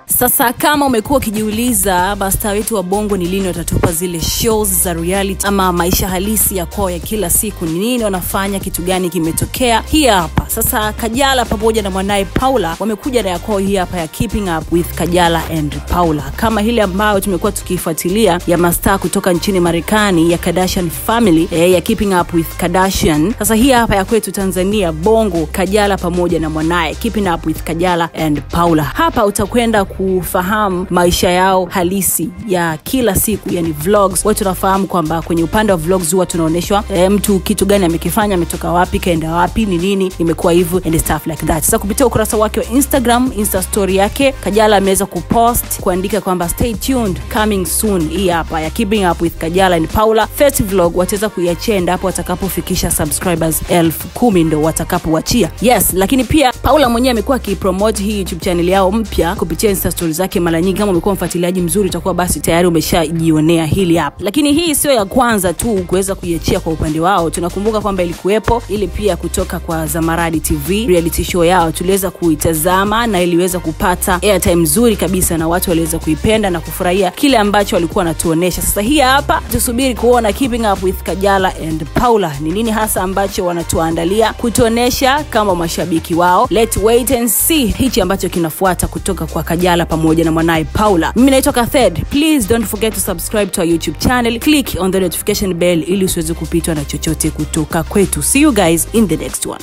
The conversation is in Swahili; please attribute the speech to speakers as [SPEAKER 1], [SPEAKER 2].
[SPEAKER 1] Sasa kama umekuwa ukijiuliza mastaa wetu wa Bongo ni lini watatupa zile shows za reality ama maisha halisi ya kwao ya kila siku, ni nini wanafanya, kitu gani kimetokea, hii hapa. Sasa Kajala pamoja na mwanae Paula wamekuja na ya kwao hii hapa ya Keeping Up with Kajala and Paula, kama ile ambayo tumekuwa tukifuatilia ya mastaa kutoka nchini Marekani ya Kardashian family, ya Keeping Up with Kardashian. Sasa hii hapa ya kwetu Tanzania Bongo, Kajala pamoja na mwanae, Keeping Up with Kajala and Paula. Hapa utakwenda kufahamu maisha yao halisi ya kila siku, yani vlogs. Watu tunafahamu kwamba kwenye upande wa vlogs huwa tunaoneshwa mtu kitu gani amekifanya, ametoka wapi, kaenda wapi, ni nini imekuwa hivyo and stuff like that. Sasa kupitia ukurasa wake wa Instagram, Insta story yake, Kajala ameweza kupost kuandika kwamba stay tuned, coming soon. Hii hapa ya Keeping Up with Kajala and Paula first vlog wataweza kuiachia endapo watakapofikisha subscribers 10,000 ndo watakapoachia. Yes, lakini pia Paula mwenyewe amekuwa akipromote hii YouTube channel yao mpya kupitia Insta stories zake mara nyingi. Kama umekuwa mfuatiliaji mzuri utakuwa basi tayari umeshajionea hili hapa. Lakini hii sio ya kwanza tu kuweza kuiachia kwa upande wao. Tunakumbuka kwamba ilikuwepo ile pia kutoka kwa Zamaradi TV reality show yao, tuliweza kuitazama na iliweza kupata airtime nzuri kabisa na watu waliweza kuipenda na kufurahia kile ambacho walikuwa wanatuonesha. Sasa hii hapa tusubiri kuona Keeping Up with Kajala and Paula ni nini hasa ambacho wanatuandalia kutuonesha kama mashabiki wao. Let's wait and see hichi ambacho kinafuata kutoka kwa Kajala pamoja na mwanae Paula. Mimi naitwa Kathed. Please don't forget to subscribe to our YouTube channel. Click on the notification bell ili usiweze kupitwa na chochote kutoka kwetu. See you guys in the next one.